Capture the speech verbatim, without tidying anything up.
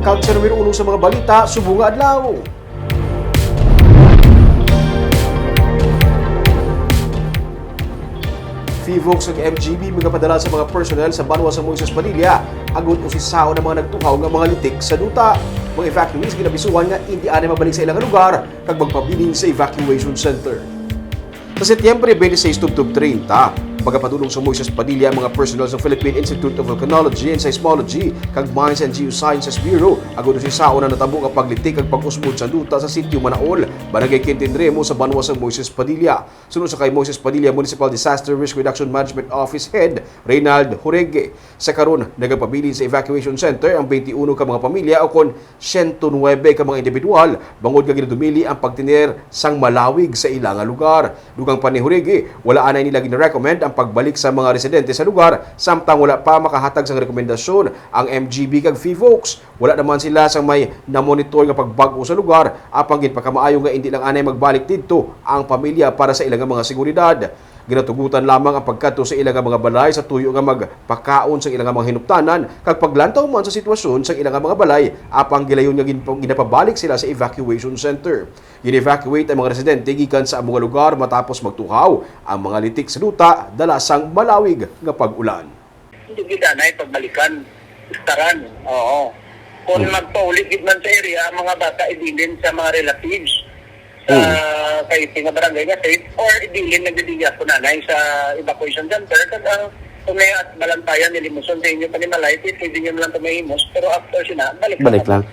Kag sa numero uno sa mga balita subong nga adlaw. PHIVOLCS kag M G B magapadala sa mga personnel sa banwa sa Moises Padilla agud usisaon ang mga nagtuhaw nga mga litik sa duta. Mga evacuees ginabisuhan nga indi anay mabalik sa ilang lugar kag magpabilin sa evacuation center. Sa Setyembre twenty-six tubtob treinta, magapadulong sa Moises Padilla ang mga personnel sa Philippine Institute of Volcanology and Seismology kag Mines and Geosciences Bureau agud usisaon ang natabo nga paglitik kag pag-usbod sa duta sa Sitio Manaol, Barangay Quintin Remo sa banwa sa Moises Padilla. Suno sa kay Moises Padilla, Municipal Disaster Risk Reduction Management Office Head Reynald Jurege, sa karon nagapabilin sa evacuation center ang twenty-uno ka mga pamilya ukon siyento nuebe ka mga individual bangod nga ginadumili ang pagtener sang malawig sa ila nga lugar. Dugang pa ni Jurege, wala anay nila gina-recommend ang pagbalik sa mga residente sa lugar samtang wala pa makahatag sang rekomendasyon ang M G B kag PHIVOLCS. Wala naman sila sang may namonitor nga pagbag-o sa lugar, apang ginpakamaayo nga indi lang anay magbalik didto ang pamilya para sa ila nga mga seguridad. Ginatugutan lamang ang pagkadto sa ila nga mga balay sa tuyo nga magpakaon sa ila nga mga hinuptanan kag paglantaw man sa sitwasyon sa ila nga mga balay, apang gilayon nga ginpa-, ginapabalik sila sa evacuation center. Gin-evacuate ang mga residente gikan sa amo nga lugar matapos magtuhaw ang mga litik sa duta dala sang malawig nga pag-ulan. Hindi gid anay pagbalikan, istaran. Oo. Kung Hmm. magpauli gid man sa area, ang mga bata ibilin sa mga relatives sa Hmm. kay nga barangay nga safe or ibilin na gid iya po nanay sa evacuation center. Kag ang kung may at balantayan ni Limuson sa inyo panimalay, pwede nyo lang ito mahimos, pero after sina, balik Balik lang.